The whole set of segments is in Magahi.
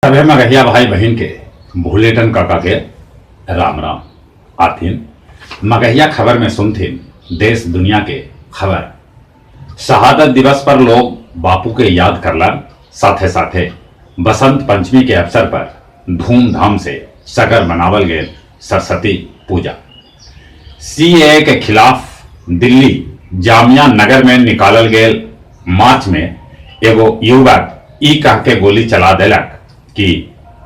सभे मगहिया भाई बहिन के भूलेटन काका के राम राम। आथिन मगहिया खबर में सुनथिन देश दुनिया के खबर। शहादत दिवस पर लोग बापू के याद करलन, साथे साथे बसंत पंचमी के अवसर पर धूमधाम से सगर मनावल गेल सरस्वती पूजा। सीएए के खिलाफ दिल्ली जामिया नगर में निकालल गेल मार्च में एगो युवक ई कह के गोली चला देलक कि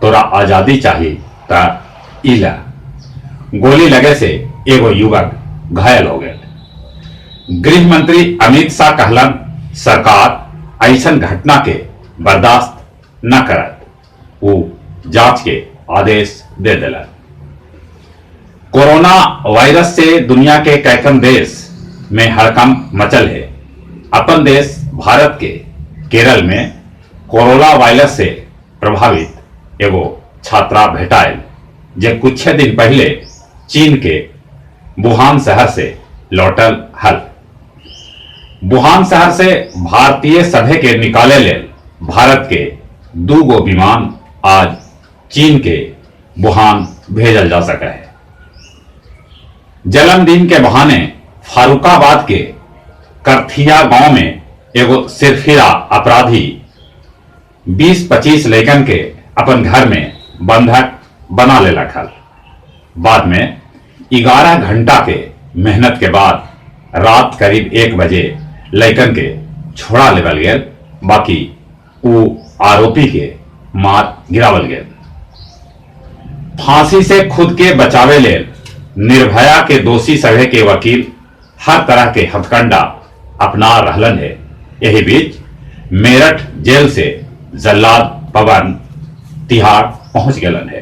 तोरा आजादी चाही त ई ला। गोली लगे से एगो युवक घायल हो गए। गृह मंत्री अमित शाह कहलन सरकार ऐसन घटना के बर्दाश्त न करत। वो जांच के आदेश दे दिलन। कोरोना वायरस से दुनिया के कैकन देश में हड़कंप मचल है। अपन देश भारत के केरल में कोरोना वायरस से प्रभावित एगो छात्रा भेटायल, जे कुछ दिन पहले चीन के वुहान शहर से लौटल हल। वुहान शहर से भारतीय सभे के निकाले लेल भारत के 2 गो विमान आज चीन के वुहान भेजल जा सके है। जन्मदिन के बहाने फारुखाबाद के करथिया गांव में एगो सिरफिरा अपराधी 20-25 लैकन के अपन घर में बंधक बना लेलक हल। बाद में 11 घंटा के मेहनत के बाद रात करीब 1 बजे लैकन के छोड़ा लेवल गेल, बाकी वो आरोपी के मार गिरावल गेल। फांसी से खुद के बचावे लेल निर्भया के दोषी सभे के वकील हर तरह के हथकंडा अपना रहलन है। यही बीच मेरठ जेल से जल्लाद पवन तिहाड़ पहुंच गलन है।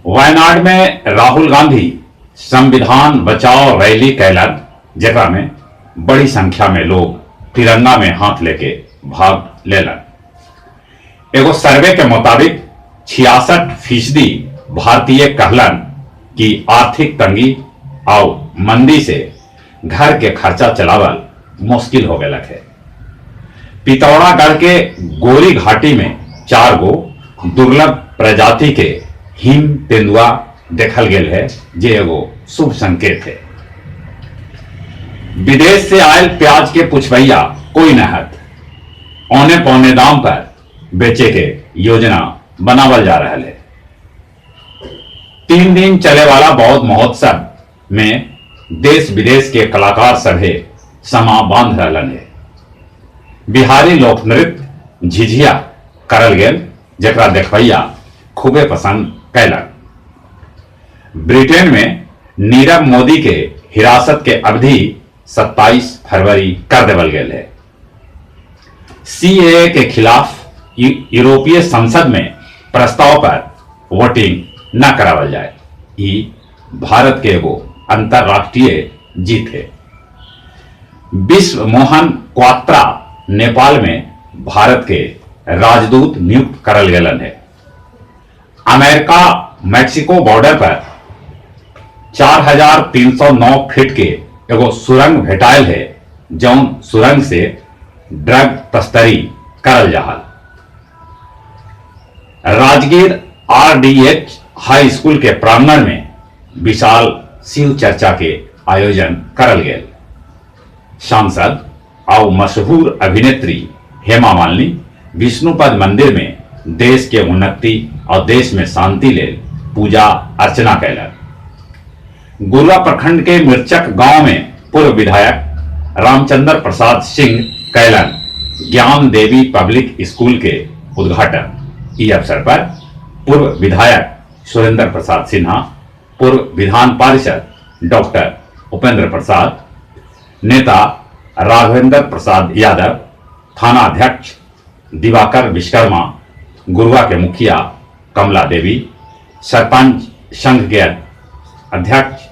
वायनाड में राहुल गांधी संविधान बचाओ रैली कैलन, जेकरा में बड़ी संख्या में लोग तिरंगा में हाथ लेके भाग लेलन। एगो सर्वे के मुताबिक 66% भारतीय कहलन कि आर्थिक तंगी और मंदी से घर के खर्चा चलावल मुश्किल हो गया है। पिथौरागढ़ के गोरी घाटी में 4 गो दुर्लभ प्रजाति के हिम तेंदुआ देखल गेल है, जे एगो शुभ संकेत है। विदेश से आयल प्याज के पुछवैया कोई न हत, औने पौने दाम पर बेचे के योजना बनावल जा रहा है। 3 दिन चले वाला बौद्ध महोत्सव में देश विदेश के कलाकार सभे समा बांध रहलन है। बिहारी लोक नृत्य झिझिया करल गेल, जेकरा देखवैया खूबे पसंद कैलक। ब्रिटेन में नीरव मोदी के हिरासत के अवधि 27 फरवरी कर देवल गेल है। सीएए के खिलाफ यूरोपीय संसद में प्रस्ताव पर वोटिंग न करावल जाए, ई भारत के एगो अंतरराष्ट्रीय जीत है। विश्व मोहन क्वात्रा नेपाल में भारत के राजदूत नियुक्त करल गेलन है। अमेरिका मैक्सिको बॉर्डर पर 4309 फीट के एगो सुरंग भेटायल है, जौन सुरंग से ड्रग तस्करी करल जाहल। राजगीर आरडीएच हाई स्कूल के प्रांगण में विशाल शिव चर्चा के आयोजन करल गेल। सांसद और मशहूर अभिनेत्री हेमा मालिनी विष्णुपद मंदिर में देश के उन्नति और देश में शांति लेल पूजा अर्चना कैलन। गुरुआ प्रखंड के मिर्चक गांव में पूर्व विधायक रामचंद्र प्रसाद सिंह कैलन ज्ञान देवी पब्लिक स्कूल के उद्घाटन। इस अवसर पर पूर्व विधायक सुरेंद्र प्रसाद सिन्हा, पूर्व विधान पारिषद डॉक्टर उपेंद्र प्रसाद, नेता राघवेंद्र प्रसाद यादव, थाना अध्यक्ष दिवाकर विश्वकर्मा, गुरुआ के मुखिया कमला देवी, सरपंच संघ के अध्यक्ष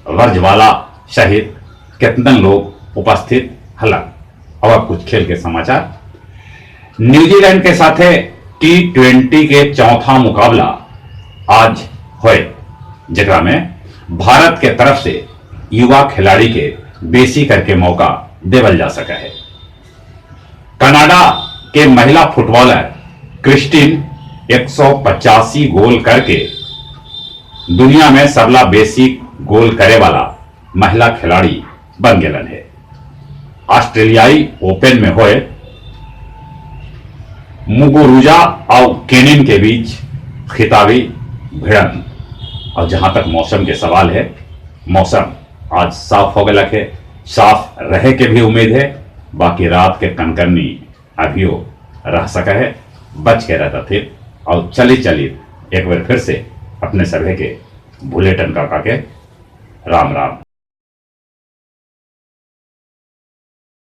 वर्जवाला सहित कितने लोग उपस्थित हलन। अब आप कुछ खेल के समाचार। न्यूजीलैंड के साथे T20 के चौथा मुकाबला आज होए, जेकरा में भारत के तरफ से युवा खिलाड़ी के बेसी करके मौका देवल जा सका है। कनाडा के महिला फुटबॉलर क्रिस्टीन 185 गोल करके दुनिया में सबला बेसी गोल करे वाला महिला खिलाड़ी बन गेलन है। ऑस्ट्रेलियाई ओपन में होए मुगुरुजा और केनिन के बीच खिताबी भिड़ंत। और जहां तक मौसम के सवाल है, मौसम आज साफ हो गया है, साफ रहे के भी उम्मीद है। बाकी रात के कनकनी अभियो रह सका है, बच के रहता थे। और चली चली एक बार फिर से अपने सभे के भूले टनका का के राम राम।